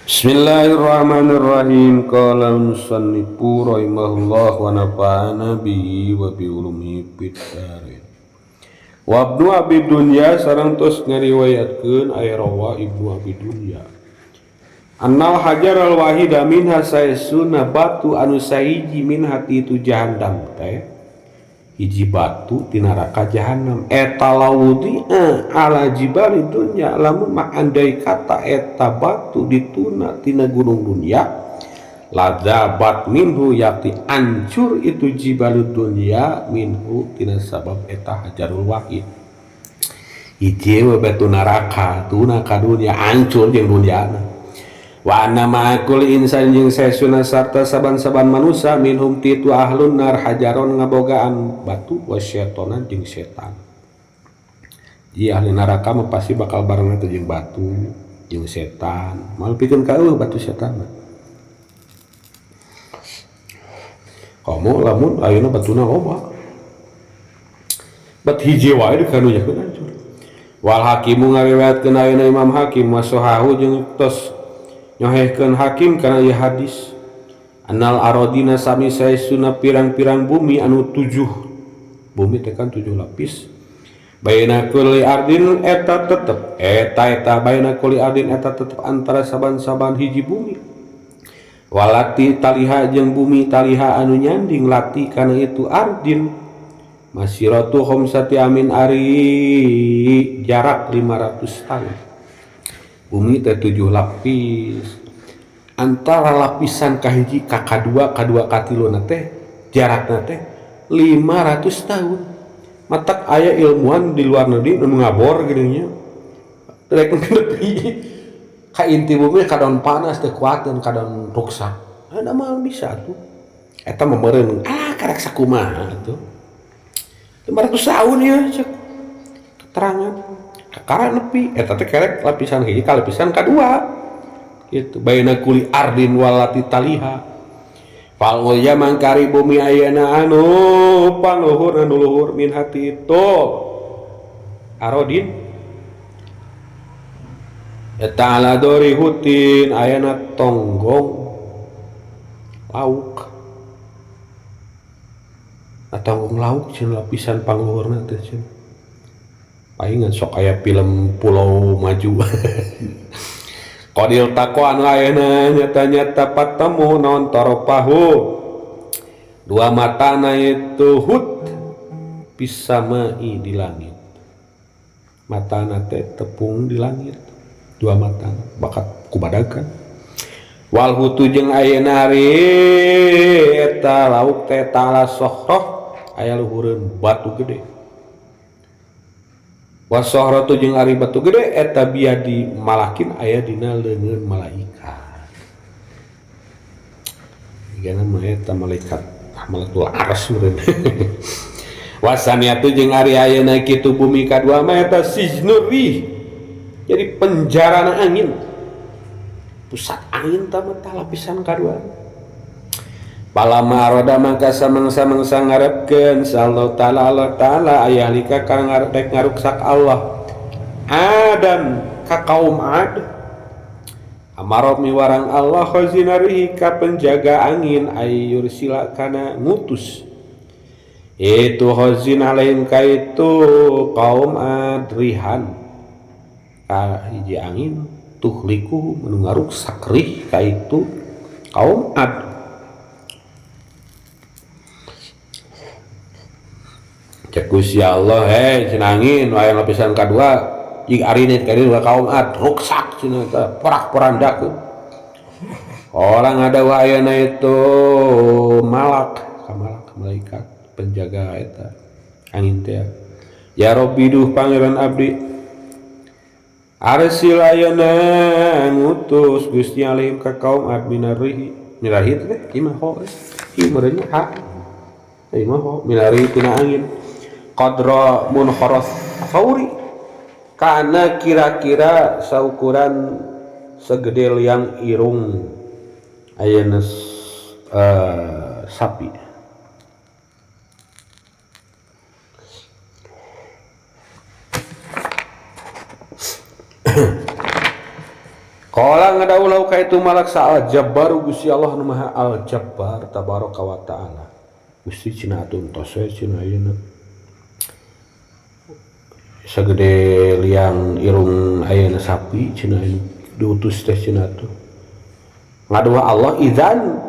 Bismillahirrahmanirrahim. Qala al-musannifu rahimahullah wa nafa'ana bihi wa bi ulumihi fid dharain. Wa Ibnu Abi Dunya sareng tos ngariwayatkeun aya rawa Ibnu Abi Dunya. Annal hajar al wahida minha saesuna batu anu sahiji min hati itu jahannam teh. Hiji batu ti neraka jahannam eta laudi ala jibali dunya lamun mah andai kata eta batu dituna tina gunung dunya ladzabat minhu yakti ancur itu jibalud dunya minhu tina sabab eta hajarul wahid. Hiji we batu neraka tuna ka dunya ancur jeung dunyana. Wa anna ma'akul insan jeung saesuna sarta saban-saban manusia minhum titu ahlun nar hajaron ngabogaan batu wa syaitonan jeung setan. Ieu ahli neraka mah pasti bakal bareng teh jeung batu jeung setan. Moal pikeun ka eueuh batu setan mah. Komo lamun ayeuna batuna loba. Bat hiji wae dikanujakeun hancur. Wal hakimu ngariwayatkeun ayeuna Imam Hakim wa sahahu jeung tos nyohehkeun hakim kana ieu hadis anal aradina sami saesuna pirang-pirang bumi anu 7 bumi teh kan 7 lapis baina kulli ardin eta tetep eta eta baina kulli ardin eta tetep antara saban-saban hiji bumi walati taliha jeung bumi taliha anu nyanding lati kana itu ardin masiratu khamsati amin ari jarak 500 tahun. Bumi teh 7 lapis antara lapisan kahiji ka kadua kadua katiluna teh jarakna teh 500 tahun. Matak aya ilmuwan di luar negeri nu ngabor geuning nya rek nepi ka inti bumi kadon panas teh kuateun kadon ruksak. Ada mah bisa tuh eta mah meureun karek sakumaha tuh 500 tahun ya cek keterangan kakara nepi eta teh kerek lapisan hiji ka lapisan kadua gitu baina kuli ardin walati taliha fal ulya mangkari bumi ayeuna anu pangluhur anu luhur min hati itu arodin eta ala dori hutin ayeuna tonggong lauk tonggong lauk cin lapisan pangluhurna teh cin palingan sok aya film Pulau Maju. Qadil taqwa anu ayeuna nyata-nyata patemu naon toropahu dua matana itu hut pisamai di langit matana teh tepung di langit dua matana bakat kubadakan wal hutu jeung ayeuna ari eta lauk teh ta'ala sohroh aya luhureun batu gede wasohratu jeung ari batu gede eta biadi malakin aya dina leungeun malaikat. Igana mah eta malaikat malaikul arsy meureun. Wasaniatu jeung ari ayeuna kitu bumi kadua mah eta sijnur rih. Jadi penjarana angin. Pusat angin tah mah lapisan kadua. Palama aroda mangka samang-samangsa ngarepkeun sallallahu ta'ala Allah ta'ala ayah lika kana ngarep ngaruksak Allah Adam ka kaum Ad amaro miwarang Allah khazinarihi ka penjaga angin ayur sila kana ngutus itu khazin alaihim ka itu kaum Ad rihan ka hiji angin tuhliku nu ngaruksak rih ka itu kaum Ad. Cek Gusti Allah hei cenah angin aya lapisan kadua jig arine kari kaum Ad ruksak cenah teh porak-porandakeun. Orang ada ayeuna itu malak kamalak malaikat penjaga eta angin teh. Ya Rabbi duh pangeran abdi arsil ayeuna ngutus Gusti alaihim ka kaum Ad minarihi minarihi teh imah ho ieu meureun ha imah ho minarihi tina angin qadra munkharas sauri kana kira-kira saukuran segede liang irung ayeuna sapi. Qala ngadawuh lau ka itu malak sa al-jabbaru Gusti Allah nu Maha al-Jabbar tabaraka wa taala. Gusti cenah atuh entos we cenah ayeuna. Sagede liang irung ayeuna sapi cenah diutus teh cenah atuh. Ngadua Allah idzan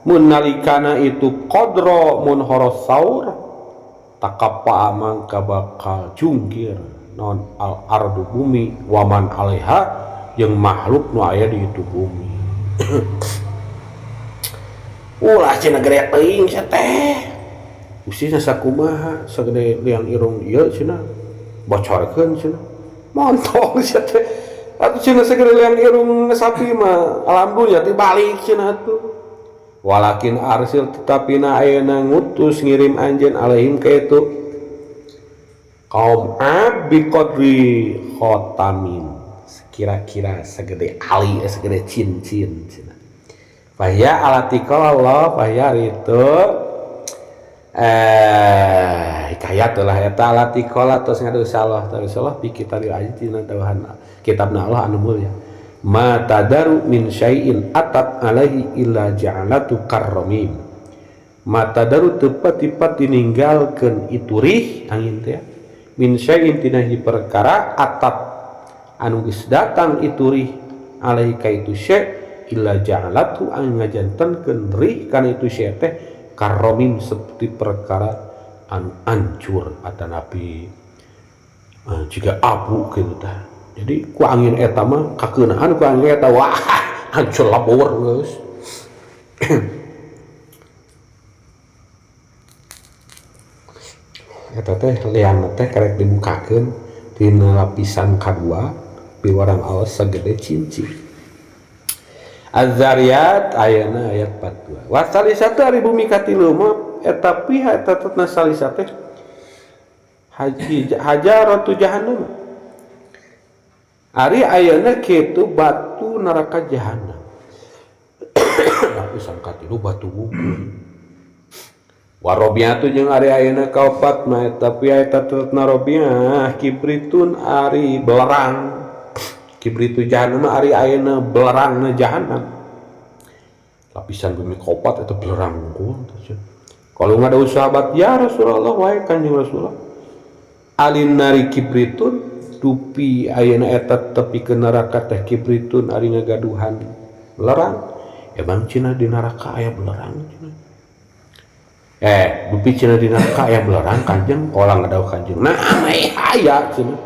mun nalikana itu qadra mun horos saur takappa mangka bakal jungkir non al ardu bumi waman alaiha jeung makhluk nu aya di itu bumi. Ulah cenah gede teuing sia teh. Gusti sakumaha sagede liang irung ieu cenah bocorkeun cenah. Montong sia teh. Atuh cenah sagede liang irung sapi mah alhamdulillah teh balik cenah atuh. Walakin arsil tetapi na ayeuna ngutus ngirim anjeun alaihim ka itu kaum Ad bi qadri khatamin kira-kira segede ali segede cincin cenah. Fahya alati qala Allah fahya itu hikayat lah eta alati qala tos ngadu Allah terus Allah bi kitabil aziz dina dawuhan kitabna Allah anu mulia ma tadaru min syai'in atat alaihi illa ja'alatu karramim ma tadaru tepat-tepat dininggalkeun itu rih angin teh min syai'in tina hiji perkara atat anu geus datang itu rih alaihi ka itu syai' illa ja'alatu anu ngajantenkeun rih kana itu syai' teh karramim seperti perkara anu ancur atanapi jika abu kitu tah. Jadi ku angin eta mah kakeunaan ku angin eta wah hancur labor geus. Eta teh liang teh karek dibukakeun tina lapisan kadua piwarang aos sagede cincin. Az-Zariyat ayana ayat 42. Wa salisatu ari bumi katilu mah eta piha eta tetna salisa teh haji hajaratu jahannam. Ari ayeuna kitu batu neraka jahanam. Lapisan katilu batu wungkul. Warobiatu jeung ari ayeuna kaopat mah eta piha eta tetna robiah kibritun ari belerang. Kibritu jahannam ari ayeuna belerangna jahanam. Lapisan bumi kaopat eta belerang wungkul. Kalau nggak ada sahabat ya Rasulullah wae kanjeng Rasulullah. Alin nari kibritun dupi ayeuna eta tepi ke neraka teh kibritun ari ngagaduhan belerang. Emang cenah di neraka aya belerang cenah. Dupi cenah di neraka aya belerang kanjeng kolang ngadau kanjeng. Nah, aya cenah.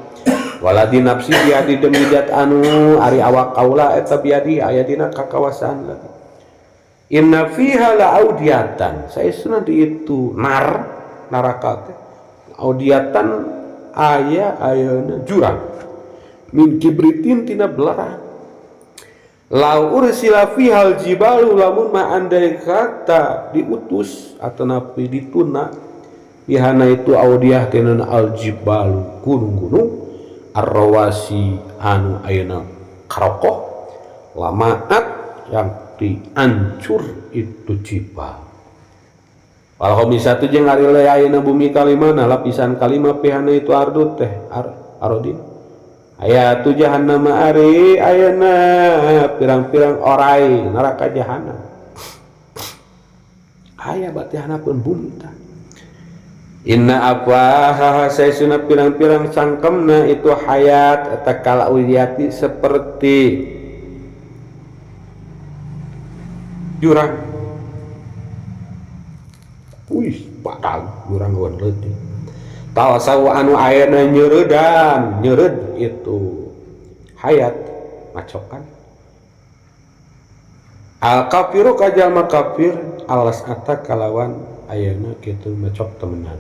Waladi nafsi biadi demi zat anu ari awak kaula eta biadi aya dina kakawasaan lagi. Inna fiha la audiatan. Saesuna di itu nar neraka teh. Audiatan aya ayeuna jurang. Min kibritin tina belerang. Lau ursila fihal jibalu lamun ma andai kata diutus atau napi dituna pihana itu audiah tina al jibalu gunung-gunung arrawasi anu ayeuna karokoh lamaat yang diancur itu jibal. Wal khamisatu jeung ari ayeuna bumi kalimana lapisan kalima pihana itu ardu teh arodin. Aya tu jahannam ari ayeuna pirang-pirang orai neraka jahanam. Aya bati hanapun bumi tah. Inna afwaha saesuna pirang-pirang cangkemna itu hayat eta kalauyati seperti jurang. Wih, bakal jurang gon leutik. Tawasaw anu ayeuna nyeuredan, nyeureud itu hayat macokan. Al kafiru ka jalma kafir alas ata kalawan ayeuna kitu macok temenan.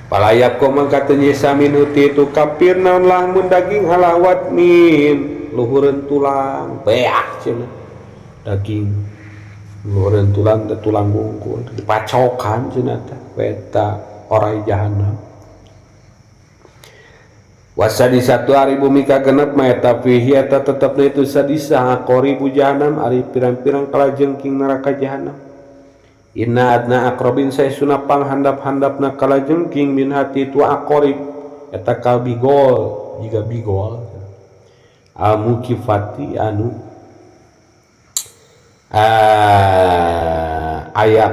Palayap ko mangka teu nyisa minuti itu kafir naon lahmun daging halawat min luhureun tulang beak cenah daging luhureun tulang teh tulang bungkul dipacokan cenah teh eta orai jahanam. Wasadi satu ari bumi kagenep mah eta fihi eta tetepna itu sadisa qoribu jahanam ari pirang-pirang kalajengking neraka jahanam. Inna adna aqrabin saesuna panghandap-handapna kalajengking min hati tu aqrib eta kalbigol jiga bigol al mukifati anu Aya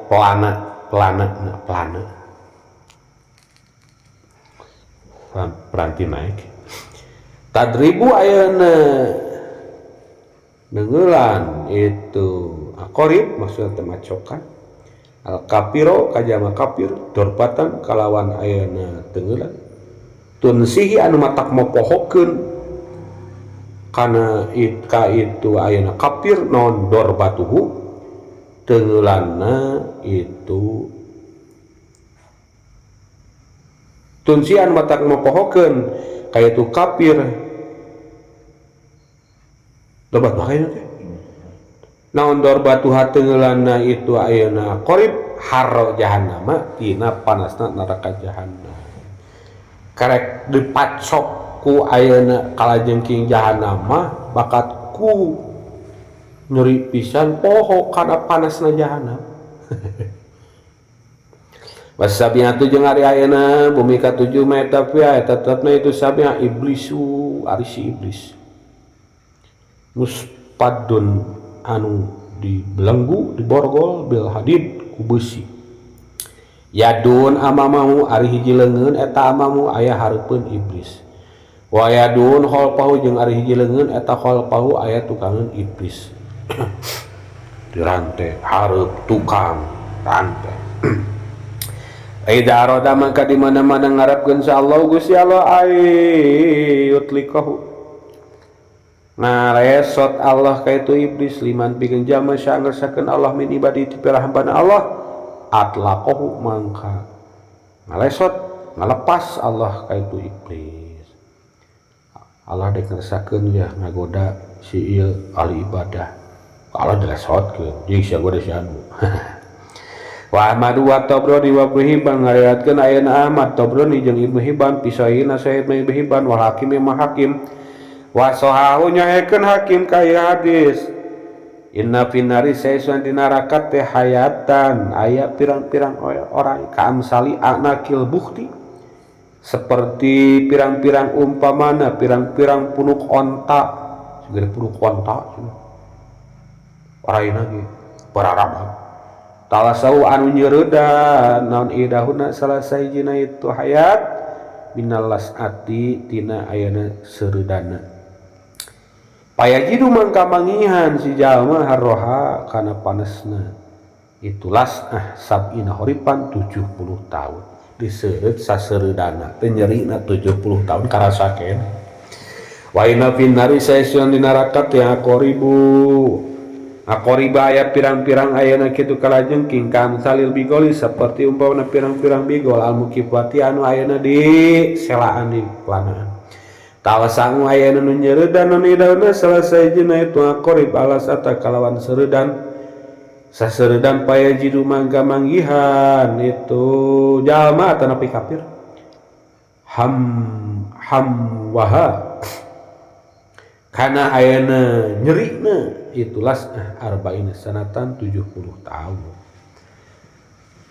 pelana pelana pelana peranti naik tadribu ayeuna neunggeulan itu aqorib maksudna teh macokan al kafiro kajama kafir dorbatan kalawan ayeuna teunggeulan tunsihi anu matak mopohokeun kana ka itu ayeuna kafir non dorbatuhu teungeulanna itu tunsian matak mopohokeun ka itu kafir dorbat bae teh naon dorbatuha teungeulanna itu ayeuna qarib harro jahannama tina panasna neraka jahannam karek dipacok ku ayeuna kalajengking jahannama bakat ku nyeri pisan poho kana panasna jahannam. Wasabiatu jeung ari ayeuna bumi katujuh meta pia eta tetepna itu sabia iblisu ari si iblis muspadun anu dibelenggu diborgol bil hadid ku beusi yadun amamahu ari hiji leungeun eta amamu aya hareupeun iblis wa yadun khalfahu jeung ari hiji leungeun eta khalfahu aya tukangeun iblis dirante hareup tukang rante. Aida arada maka di mana-mana ngarepkeun sa Allah Gusti Allah ayutlikahu ngaresot Allah ka itu iblis liman pikeun jalma sangersakeun Allah min ibadi ti pirahambana Allah atlaqahu mangka ngalesot ngalepas Allah ka itu iblis. Allah dek ngersakeun ya ngagoda si ieu ahli ibadah Allah dilesotkeun jeung sia goda si anu. Wa Ahmad wa Tabrani wa Ibnu Hibban ngariwayatkeun ayeuna Ahmad Tabrani jeung Ibnu Hibban pisahina Sahih Ibnu Hibban wal Hakim ma Hakim wa sahahu nyahekeun Hakim ka ieu hadis inna finari saesun dina neraka teh hayatan aya pirang-pirang orang kaamsali anakil bukti seperti pirang-pirang umpamana pirang-pirang punuk onta segede punuk onta oraina ge pararabab talasau anu nyereudan naon idahuna salah sahijina itu hayat minal lasati tina ayana sereudana payajidu mangka mangihan si jalma harroha kana panesna itu lasah sab'ina horipan 70 tahun diseureut sasereudana teh nyerina 70 tahun karasakeun wa inna fin nari saesun di neraka teh aqoribu aqoriba aya pirang-pirang ayana kitu kalajengking kamsalil bigoli seperti umpamana pirang-pirang bigol al mukifati anu ayana di selaan di pelanaan tawasangu ayana nu nyereudan nu idauna salah sahijina itu aqorib alas ata kalawan sereudan sasereudan payajidu mangga manggihan itu jalma atanapi kafir ham hamwaha kana ayana nyerina itulah arba'ina sanatan 70 tahun.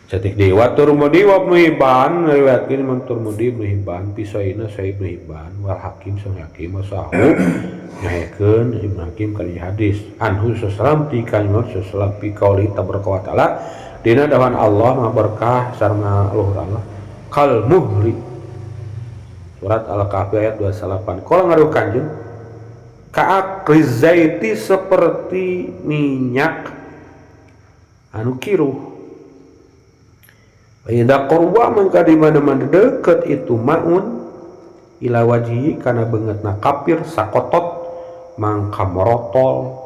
Cetik dewa Turmudi wa Ibnu Hibban riwayatkeun Imam Turmudi Ibnu Hibban pisaina Sahih Ibnu Hibban wal Hakim sang Hakim sahu nyahekeun Ibnu Hakim kana hadis anhu sallam ti kanjeng sallam fi qauli tabaraka wa taala dina dawan Allah maha berkah sareng luhur Allah kal muhli surat Al-Kahfi ayat 28 qala ngaruh kanjeng ka'akriz zaiti seperti minyak anu kiruh. Idza qurba mangka di mana-mana deket itu maun ila wajhi kana beungeutna kafir sakotot mangka morotol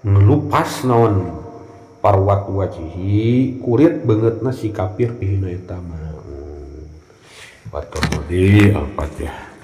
ngelupas naon parwat wajhi kulit beungeutna si kafir pihina eta maun. Wa Al-Fatihah.